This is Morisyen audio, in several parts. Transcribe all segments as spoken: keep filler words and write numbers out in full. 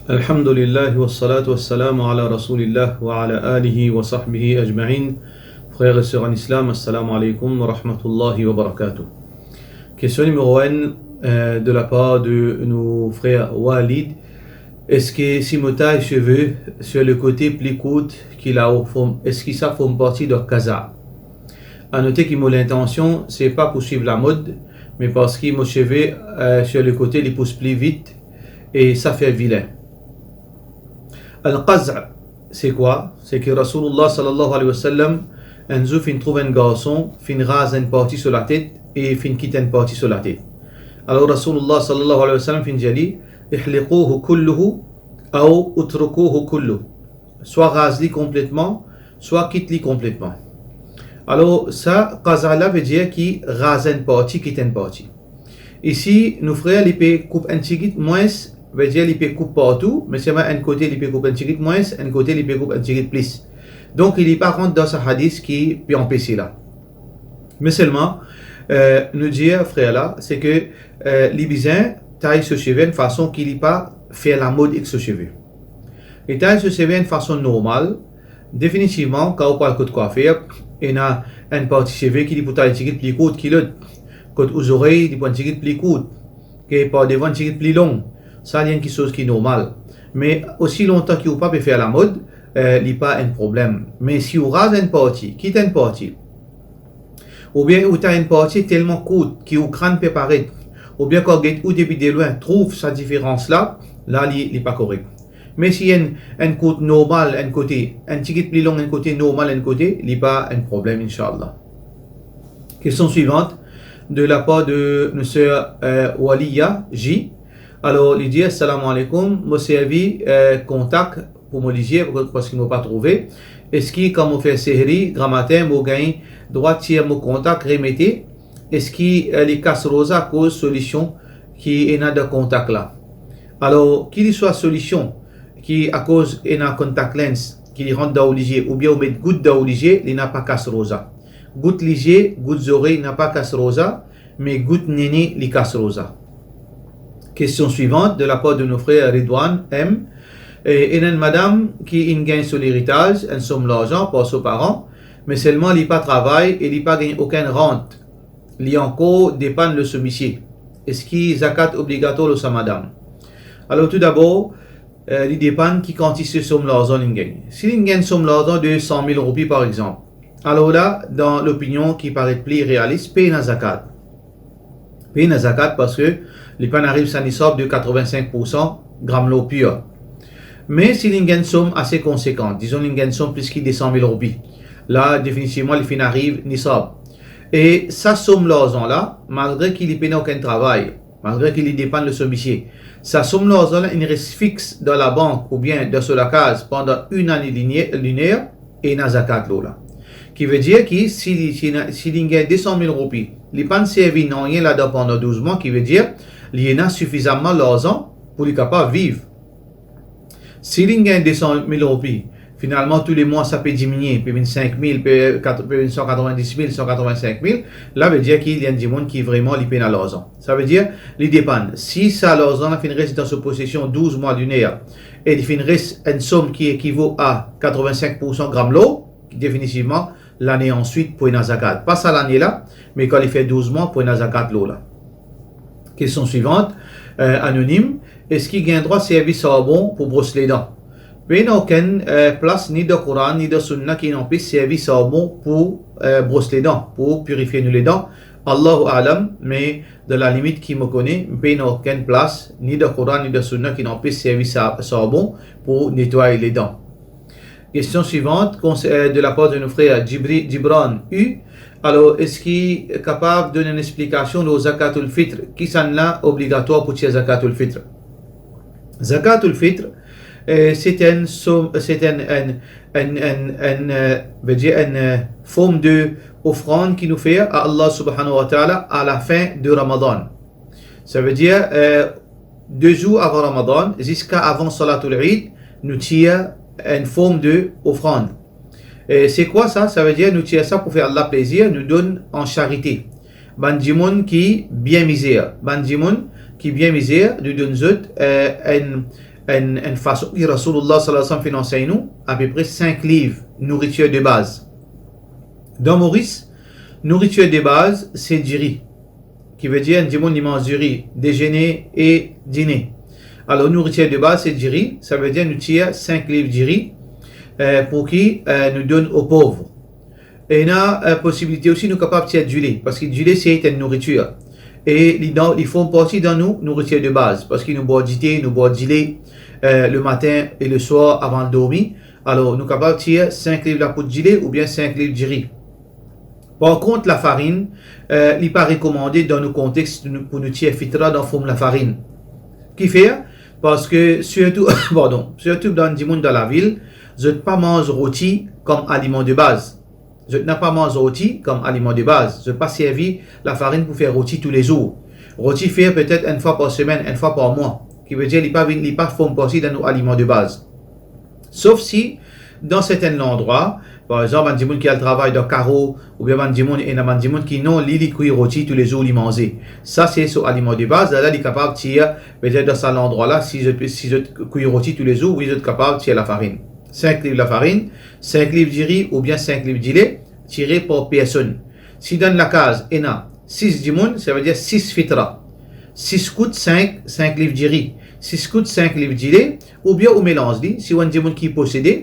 Alhamdulillah, wassalatu wassalamu ala Rasoulillah wa ala alihi wa sahbihi ajmain. Frères et sœurs en islam, assalamu alaikum wa rahmatullahi wa barakatuh. Kestion nimero enn, euh, de la par de nou frer Walid. Eski si mo tay seve sir le kote pli kourt ki lao, form, eski sa form parti de qaza? A note ki mo lintansion, se pa pou swiv lamod, me parski mo seve, euh, sir le kote, li pous pli vit e sa fer vilin. Al-qaza, se kwa? Se ki Rasoulillah sallallahu alayhi wa sallam, enn zour finn trouv enn garson, finn raz enn parti so latet e finn kit enn parti so latet. Alor Rasoulillah sallallahu alayhi wa sallam finn dir li, "Ihliquhu kulluhu aw utrukuhu kulluhu." Swa raz li konpletman, swa kit li konpletman. Alor, sa qaza la vedir ki raz enn parti, kit enn parti. Isi, nou frer, li pe koup enn tigit mwins, vedir li pe koup partou, me selman enn kote li pe koup enn tigit mwins, enn kote li pe koup enn tigit plis. Donk, li pa rant dan sa hadis ki pe anpese la. Me selman, euh, nou dir frer la, se ke, euh, li bizin tay so seve enn fason ki li pa fer lamod ek so seve. Li tay so seve enn fason normal, definitivman, kan ou pou al kot kwafer, ena enn parti seve ki li pou tay tigit pli kourt ki lot, kot ou zorey, li pou enn tigit pli kourt, ke par devan enn tigit pli long. Sa, li enn kiksoz ki normal. Me osi lontan ki ou pa pe fer lamod, eh, li pa enn problem. Me si ou raz enn parti, kit enn parti, oubien ou tay enn parti telman kourt ki ou krann pe paret, oubien kan get ou depi delwin trouv sa diferans la, la li, li pa korek. Me si enn, enn kourt normal enn kote, enn tigit pli long enn kote, normal enn kote, li pa enn problem, inshallah. Kestion swivant, de la par de nou ser, eh, Waliya J. Alor, li dir, "Assalamu alaikum, mo servi, eh, kontak pou mo lizie, parski mo pa trouve. Eski kan mo fer sehri gramatin, mo gagn drwa tir mo kontak remete? Eski, eh, li kas roza akoz solision ki ena dan kontak la?" Alor, ki li swa solision ki akoz ena kontak lens ki li rant dan ou lizie, oubien ou met gout dan ou lizie, li napa kas roza. Gout lizie, gout zorey napa kas roza, me gout nene li kas roza. Kestion swivant, de la par de nou frer Ridwan M. Eh, ena enn madam ki inn gagn so leritaz enn som larzan par so paran, me selman li pa travay e li pa gagn okenn rant. Li ankor depann lor so misie. Eski zakat obligatwar lor sa madam? Alor, toudabor, eh, li depann ki kantite som larzan li gagn. Si li gagn som larzan de san mil roupi, par exanp, alor la, dan lopinion ki paret pli realis, pena zakat. Pena zakat parski li pa'nn ariv sa nisab de katrovin-sink poursan gram lor pir. Me si li gagn som ase konsekan, dizon li gagn som plis ki de san mil roupi, la, definitivman, li finn ariv nisab. E sa som larzan la, malgre ki li pena okenn travay, malgre ki li depann lor so misie, sa som larzan la inn res fix dan labank oubien dan so lakaz pandan enn ane linie-, liner, ena zakat lor la. Ki vedir ki si li, si na, si li gagn de san mil roupi, li pa'nn servi nanye ladan pandan douz mwa, ki vedir li ena sifizaman larzan pou li kapav viv. Si li gagn de san mil roupi, finalman, tou le mwa sa pe diminie, pe vinn sink mil, pe kat-, pe vinn san katrovin-dis mil, san katrovin-sink mil, la vedir ki li enn dimoun ki vreman li pena larzan. Savedir, li depann. Si sa larzan la finn res dan so posesion douz mwa, liner, e li finn res enn som ki ekivo a katrovin-sink poursan gram lor, definitivman, lane answit pou ena zakat. Pa sa lane la, me kan li fer douz mwa pou ena zakat lor la. Kestion swivant, eh, anonim, eski gagn drwa servi sarbon pou bros ledan? Pena okenn, eh, plas ni dan Koran, ni dan Sounna ki inn anpes servi sarbon pou, eh, bros ledan, pou pirifie nou ledan. Allahu a'lam, me dan lalimit ki mo kone, pena okenn plas, ni dan Koran, ni dan Sounna ki inn anpes servi sa-, sarbon pou netway ledan. Kestion swivant, kons-, eh, de la par de nou frer Djibri-, Djibran U. Alor, eski kapav donn enn explikasion lor zakatul fitr? Kisannla obligatwar pou tir zakatul fitr? Zakatul fitr, eh, se enn som-, se enn, enn, enn, enn, enn, eh, vedir enn, eh, form de ofrann ki nou fer a Allah subhanahu wa ta'ala a la fin de Ramadan. Savedir, eh, de zour avan Ramadan, ziska avan Salatul Eid, nou tir enn form de ofrann. E se kwa sa? Savedir nou tir sa pou fer Allah plezir, nou donn an charite. Bann dimoun ki bien mizer, bann dimoun ki bien mizer, nou donn zot, eh, enn, enn, enn fason ki Rasoulullah sallallahu alayhi wa sallam finn ansegn nou, apepre sink liv nouritir de baz. Dan Moris, nouritir de baz, se diri. Ki vedir enn dimoun li manz diri, dezene e dine. Alor, nouritir de baz, se diri, savedir nou tir sink liv diri, eh, pou ki, eh, nou donn o pov. Ena, eh, posibilite osi nou kapav tir dile, parski dile se enn nouritir. E li dan, li form parti dan nou nouritir de baz, parski nou bwar dite, nou bwar dile, eh, lematin e leswar avan al dormi. Alor, nou kapav tir sink liv lapoud dile oubien sink liv diri. Par kont, lafarinn, eh, li pa rekomande dan nou kontex nou, pou nou tir fitra dan form lafarinn. Kifer? Parski sirtou, pardon, sirtou bann dimoun dan lavil, zot pa manz roti kom aliman de baz. Zot napa manz roti kom aliman de baz. Zot pa servi lafarinn pou fer roti toulezour. Roti fer petet enn fwa par semenn, enn fwa par mwa. Ki vedir li pa vinn, li pa form parti dan nou aliman de baz. Sof si, dan sertin landrwa, par exanp, bann dimoun ki al travay dan karo, oubien bann dimoun, ena bann dimoun ki non, li, li kwi roti toulezour, li manze. Sa se so aliman de baz, la, la, li kapav tir, petet dan sa landrwa la, si zot, si zot kwi roti toulezour, wi, zot kapav tir lafarinn. Sink liv lafarinn, sink liv diri oubien sink liv dile, tire par personn. Si dan lakaz ena sis dimoun, savedir sis fitra. Sis kout sink, sink liv diri. Sis kout sink liv dile, oubien ou melanz li, si ou enn dimoun ki posede,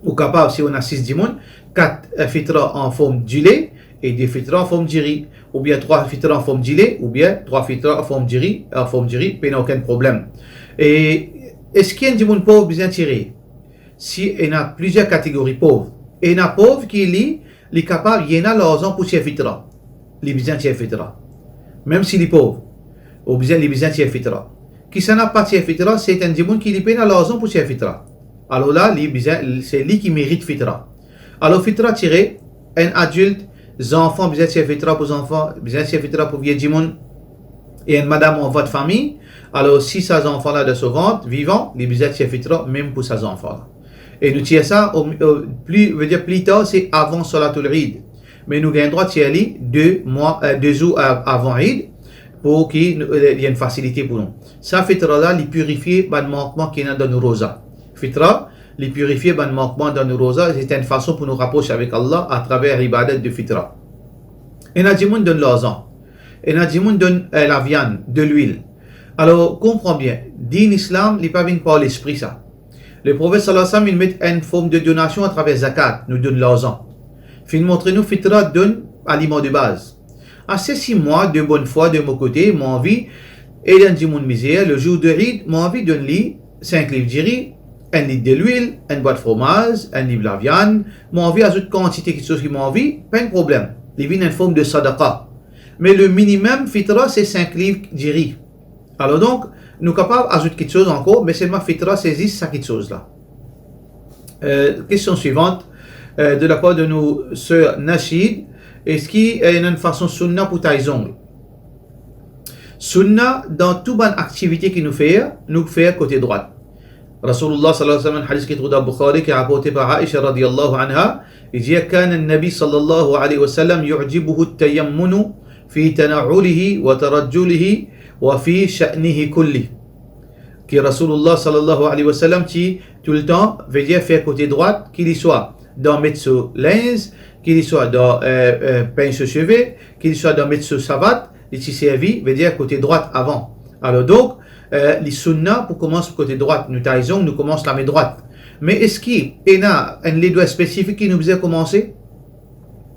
ou kapav, si ou ena sis dimoun, kat, eh, fitra an form dile e de fitra an form diri, oubien trwa fitra an form dile, oubien trwa fitra an form diri, an form diri, pena okenn problem. E eski enn dimoun pov bizin tire? Si ena plizier kategori pov. Ena pov ki li, li kapav, li ena larzan pou tir fitra. Li bizin tir fitra. Mem si li pov, ou bizin, li bizin tir fitra. Kisannla pa tir fitra, se enn dimoun ki li pena larzan pou tir fitra. Alor la, li bizin, se li ki merit fitra. Alor fitra tire, enn adilt, zanfan bizin tir fitra pou zanfan, bizin tir fitra pou vie dimoun, e enn madam an vwa de fami, alor si sa zanfan la dan so vant, vivan, li bizin tir fitra mem pou sa zanfan la. E nou tir sa, o, o, pli, vedir pli tar, se avan Salatul Eid. Me nou gagn drwa tir li de mwa, eh, de zour a-, avan Eid, pou ki nou, eh, li enn fasilite pou nou. Sa fitra la, li pirifie bann mankman ki ena dan nou roza. Fitra, li pirifie bann mankman dan nou roza, se enn fason pou nou rapros avek Allah atraver ibadat de fitra. Ena dimoun donn larzan, ena dimoun donn, eh, laviann, delwil. Alor, konpran bien, din Islam, li pa vinn par lespri sa. Leprofet sallallahu alayhi wa sallam, li met enn form de donasion atraver zakat, nou donn larzan. Finn montre nou fitra donn aliman de baz. Ase si mwa, de bonn fwa, de mo kote, mo anvi ed enn dimoun mizer, le zour de Eid, mo anvi donn li sink liv diri, enn lit delwil, enn bwat fromaz, enn liv laviann, mo anvi azout kantite kiksoz ki mo anvi, pa enn problem. Li vinn enn form de sadaqa. Me le minimem fitra, se sink liv diri. Alor donk, nou kapav azout kiksoz ankor, me selman fitra, se zis sa kiksoz la. Euh, kestion swivant, euh, de lapar de nou ser Nashid, eski, euh, ena enn fason sunna pou tay zong? Sunna, dan tou bann aktivite ki nou fer, nou fer kote drwat. Rasoulullah sallallahu alayhi wa sallam, hadis ki trouv dan Bukhari, ki raporte par Aisha radiyallahu anha, li dir, كان النبي صلى الله عليه وسلم يعجبه التيمن في تنعله وترجله وفي شأنه كله. Ki Rasoulullah sallallahu alayhi wa sallam ti toultan, vedir fer kote drwat, ki li swa dan met so linz, ki li swa dan, euh, euh, pegn so seve, ki li swa dan met so savat, li ti servi, vedir kote drwat avan. Alor donk, euh, li sunna pou koumans kote drwat, nou tay zong, nou koumans lame drwat. Me eski ena enn ledwa spesifik ki nou bizin koumanse?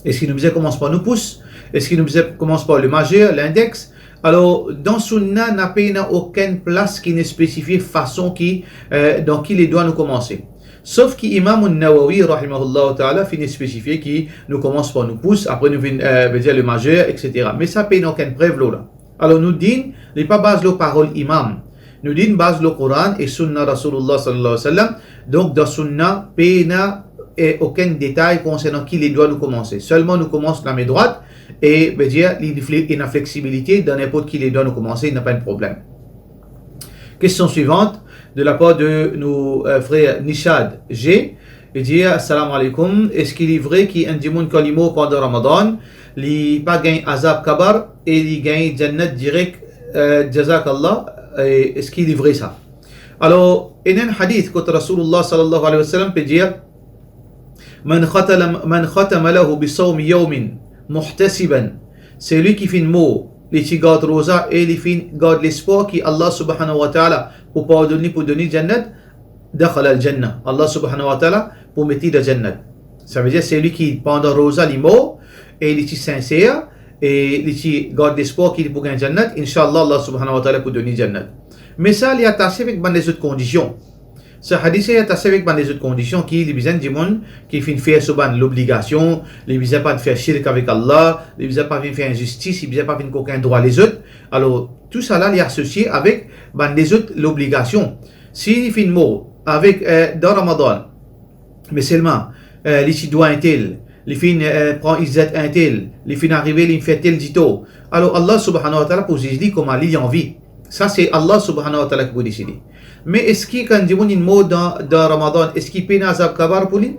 Eski nou bizin koumans par nou pous? Eski nou bizin koumans par le mazer, lindex? Alor, dan sunna, napa ena okenn plas ki inn spesifie fason ki, euh, dan ki ledwa nou koumanse. Sof ki Imam An-Nawawi, rahimahullah taala, finn spesifie ki nou koumans par nou pous, apre nou vinn, euh, vedir le mazer, et cetera. Me sa pena okenn prev lor la. Alor nou din, li pa baz lor parol imam. Nou din baz lor Koran e sunna Rasoulullah sallallahu alayhi wa sallam. Donk dan sunna, pena, eh, okenn detay konsernan ki ledwa nou koumanse. Selman nou koumans lame drwat e, vedir, li, li fle-, ena fleksibilite, dan ninport ki ledwa nou koumanse, napa enn problem. Kestion swivant, de lapar de nou, euh, frer Nishad G, li dir, Assalamu alaykum, eski li vre ki enn dimoun kan li mor pandan Ramadan, li pa gagn azab kabar e li gagn jannat direk, euh, jazakallah, e eski li vre sa? Alor, ena enn hadith kot Rasoulullah sallallahu alayhi wa sallam pe dir, "Man khatala-, man khatama lahu bi sawmi yawmin muhtasiban." Selwi ki finn mor, li ti gard roza e li finn gard lespwar ki Allah subhanahu wa ta'ala pou pardonn li, pou donn li jannat, dakhala al-jannah. Allah subhanahu wa ta'ala pou met li dan jannat. Savedir, selwi ki pandan roza li mor, e li ti sinser, e li ti gard lespwar ki li pou gagn jannat, inshallah, Allah subhanahu wa ta'ala pou donn li jannat. Me sa, li atase avek bann lezot kondision. Sa hadis la atase avek bann lezot kondision ki li bizin dimoun ki finn fer so bann lobligasion, li bizin pa fer shirk avek Allah, li bizin pa vinn fer inzistis, li bizin pa vinn kokin drwa lezot. Alor, tousala, li asosie avek bann lezot lobligasion. Si li finn mor avek, eh, dan Ramadan, me selman, eh, li ti dwa entel, li finn, eh, pran izzat entel, li finn arive, li finn fer tel ditor. Alor, Allah subhanahu wa ta'ala pou ziz li kouma li, li anvi. Sa, se Allah subhanahu wa ta'ala ki pou deside. Me eski kan dimoun inn mor dan, dan Ramadan, eski pena azab kabar pou li?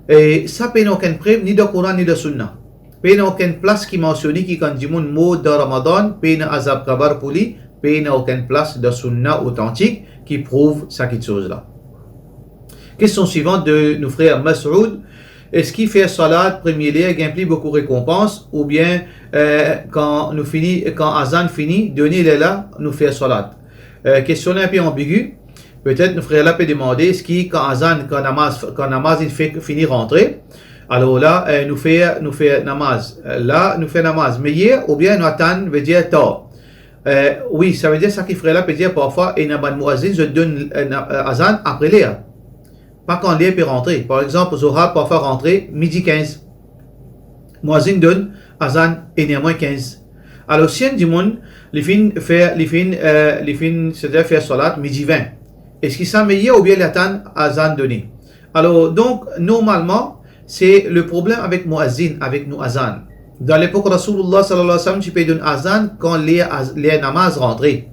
E sa pena okenn prev, ni dan Koran, ni dan Sunna. Pena okenn plas ki mansione ki kan dimoun mor dan Ramadan, pena azab kabar pou li, pena okenn plas dan Sunna otantik ki prouv sa kiksoz la. Kestion swivan de nou frer Masoud, eski fer salat premie ler gagn pli boukou rekonpans, oubien, eh, kan nou fini, kan azan fini, dernie ler la, nou fer salat? Eh, kestion la inpe anbigi. Petet nou frer la pe demande, eski kan azan, kan namaz, kan namaz inn fek fini rantre, alor la, eh, nou fer, nou fer namaz, eh, la, nou fer namaz meyer, oubien nou atann, vedir tar? Eh, wi, savedir sa ki frer la pe dir, parfwa ena bann mouazin, zot donn, eh, na-, eh, azan apre ler. Pa kan ler pe rantre. Par exanp, Zohar parfwa rantre midi kinz. Mouazin donn azan iner mwin kinz. Alor, si enn dimoun, li finn fer, li finn, eh, li finn, setadir fer salat midi vin. Eski sa meyer oubien li atann azan done? Alor, donk, normalman, se le problem avek mouazin, avek nou azan. Dan lepok Rasoulullah sallallahu alayhi wa sallam, ti pe donn azan kan ler az-, ler namaz rantre.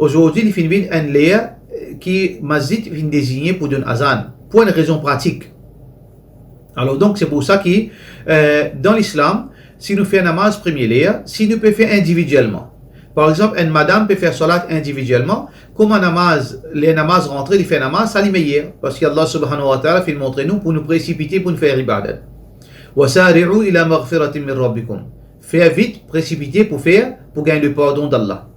Azordi, li finn vinn enn ler, eh, ki masjid finn dezigne pou donn azan, pou enn rezon pratik. Alor, donk, se pou sa ki, eh, dan Lislam, si nou fer namaz premie ler, si nou pe fer individielman. Par exanp, enn madam pe fer salat individielman, kouma namaz, ler namaz rantre, li fer namaz, sa li meyer, parski Allah subhanahu wa ta'ala finn montre nou pou nou presipite pou nou fer ibadat. "Wasari'u ila maghfiratin min rabbikum." Fer vit, presipite pou fer, pou gagn le pardon d'Allah.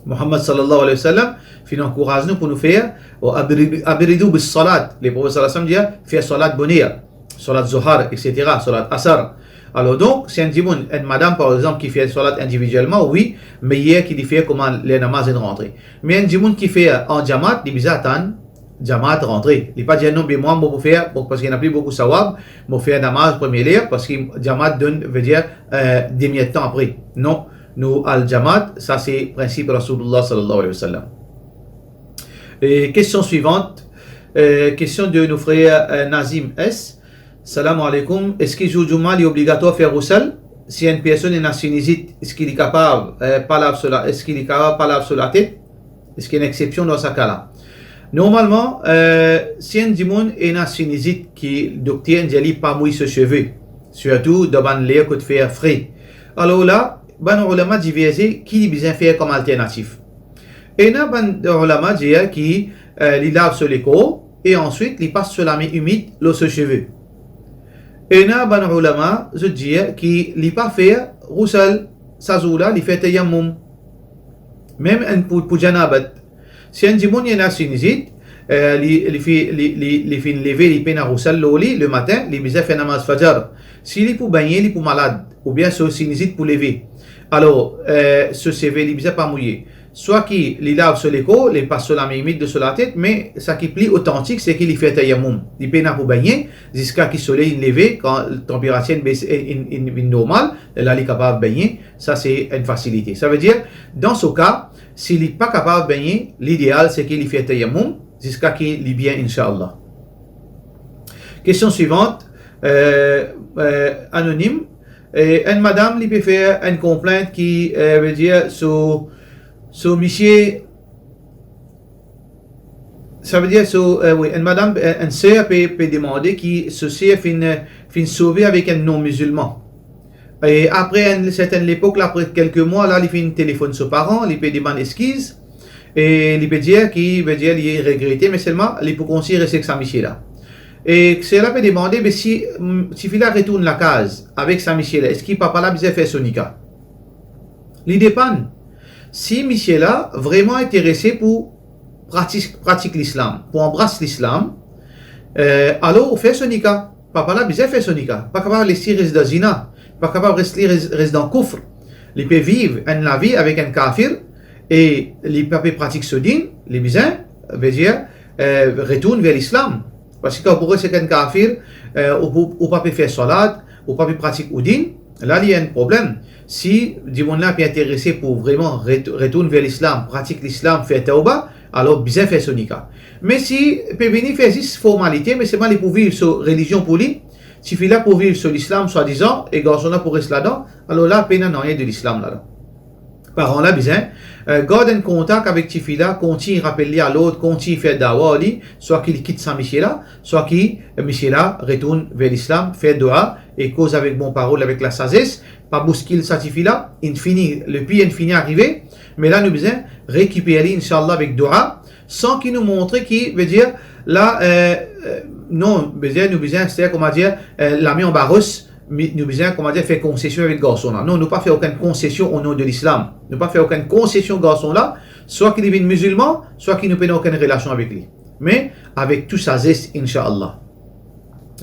Muhammad sallallahu alayhi wa sallam finn ankouraz nou pou nou fer, wa abridu, abridu bis salat. Leprofet sallallahu alayhi wa sallam dir, fer salat boner, salat Zohar, et cetera, salat Asar. Alor donk, si enn dimoun, enn madam par exanp, ki fer salat individielman, wi, meyer ki li fer kouma ler namaz inn rantre. Me enn dimoun ki fer an jamat, li bizin atann jamat rantre. Li pa dir, "Non, be mwa, mo pou fer, bon, parski ena pli boukou sawab, mo fer namaz premie ler, parski jamat donn, vedir, eh, demi-edtan apre." Non, nou al jamat, sa se prinsip Rasoulullah sallallahu alayhi wa sallam. E kestion swivan, eh, kestion de nou frer, eh, Nazim S. Salam aleykoum. Eski zour Djouma li obligatwar fer ghusl? Si enn personn ena sinizit, eski li kapav, eh, pa lav so la-, eski li kapav pa lav so latet? Eski ena exsepsion dan sa ka la? Normalman, eh, si enn dimoun ena sinizit ki dokter inn dir li pa mouy so seve, sirtou dan bann ler kot fer fre, alor la, bann oulama diverze ki li bizin fer kom alternatif. Ena bann oulama dir ki, eh, li lav so lekor e answit li pas so lame imid lor so seve. Ena bann oulama, zot dir ki li pa fer ghusl, sa zour la li fer tayammoum. Mem enn pou, pou janabat. Si enn dimoun ena sinizit, eh, li, li fi-, li, li, li finn leve, li pena ghusl lor li, lematin, li bizin fer namaz fajar. Si li pou begne, li pou malad, oubien so sinizit pou leve. Alor, eh, so seve, li bizin pa mouye. Swa ki li lav so lekor, li pas so lame imid lor so latet, me sa ki pli otantik, se ki li fer tayammoum. Li pena pou begne, ziska ki soley inn leve, kan tanperatir inn bese, inn, inn, inn vinn normal, la li kapav begne, sa se enn fasilite. Savedir, dan so ka, si li pa kapav begne, lideal se ki li fer tayammoum, ziska ki li bien, inshallah. Kestion swivan, eh, eh, anonim, eh, enn madam, li pe fer enn konplint ki, eh, vedir, so, so misie, savedir, so, eh, wi, enn madam, eh, enn ser pe, pe demande ki so ser finn, finn sove avek enn non-mizilman. E apre enn sertenn lepok la, apre kelke mwa la, li finn telefonn so paran, li pe demann eskiz. E li pe dir ki, vedir li regrete, me selman li pou kontign res ek sa misie la. E sela pe demande, be si, mm, tifi la retourn lakaz avek sa misie la, eski papa la bizin fer so nika? Li depann. Si misie la vreman interese pou pratik, pratik Lislam, pou anbras Lislam, eh, alor ou fer so nika. Papa la bizin fer so nika. Pa kapav les li res dan zina. Pa kapav les li res, res dan koufr. Li pe viv enn lavi avek enn kafir e li pa pe pratik so din, li bizin, vedir, eh, retourn ver Lislam. Parski kan ou res ek enn kafir, eh, ou, ou, ou pa pe fer salat, ou pa pe pratik ou din, la li ena enn problem. Si dimoun la pe interese pou vreman ret-, retourn ver Lislam, pratik Lislam, fer tawba, alor bizin fer so nika. Me si pe vini fer zis formalite, me selman li pou viv so relizion pou li, tifi la pou viv so Lislam swadizan, e garson la pou res ladan, alor la pena nanye de Lislam ladan. Paran la bizin, eh, gard enn kontak avek tifi la, kontign rapel li alord, kontign fer dawa ar li, swa ki li kit sa misie la, swa ki, eh, misie la retourn ver Lislam, fer doua e koz avek bon parol, avek lasazes, pa bouskil sa tifi la, inn fini, lepir inn fini arive, me la nou bizin rekiper li, inshallah, avek doua, san ki nou montre ki, vedir, la, eh, eh, non, vedir, nou bizin, sedir, koumadir, eh, lame anba ros, mi-, nou bizin, koumadir, fer konsesion avek garson la. Non, nou pa fer okenn konsesion o non de Lislam. Nou pa fer okenn konsesion garson la, swa ki li vinn mizilman, swa ki nou pena okenn relasion avek li. Me avek tou sazes, inshallah.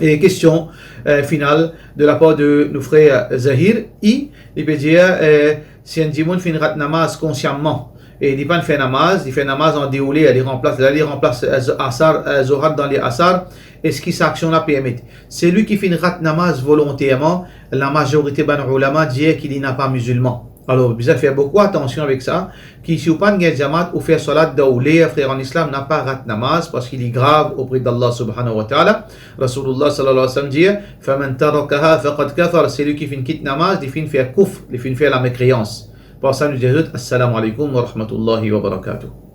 E kestion, eh, final de lapar de nou frer Zahir, i, li pe dir, eh, si enn dimoun finn rat namaz konsiaman, e li pa'nn fer namaz, li fer namaz an derouler, li ranplas, la li ranplas, eh, zo-, asar, eh, zohar dan le asar, eski sa aksion la permet? Selwi ki finn rat namaz volonterman, lamazorite bann oulama dir ki li napa mizilman. Alor, bizin fer boukou atansion avek sa, ki si ou pa'nn gagn jamat, ou fer salat dan ou ler, frer an Islam, napa rat namaz, parski li grav opre d'Allah subhanahu wa ta'ala. Rasoulullah sallallahu alayhi wa sallam dir, "Faman tarakaha faqad kafar", selwi ki finn kit namaz, li finn fer koufr, li finn fer lamekreyans. Par sa, nou dir zot, Assalamu alaykum wa rahmatullahi wa barakatuh.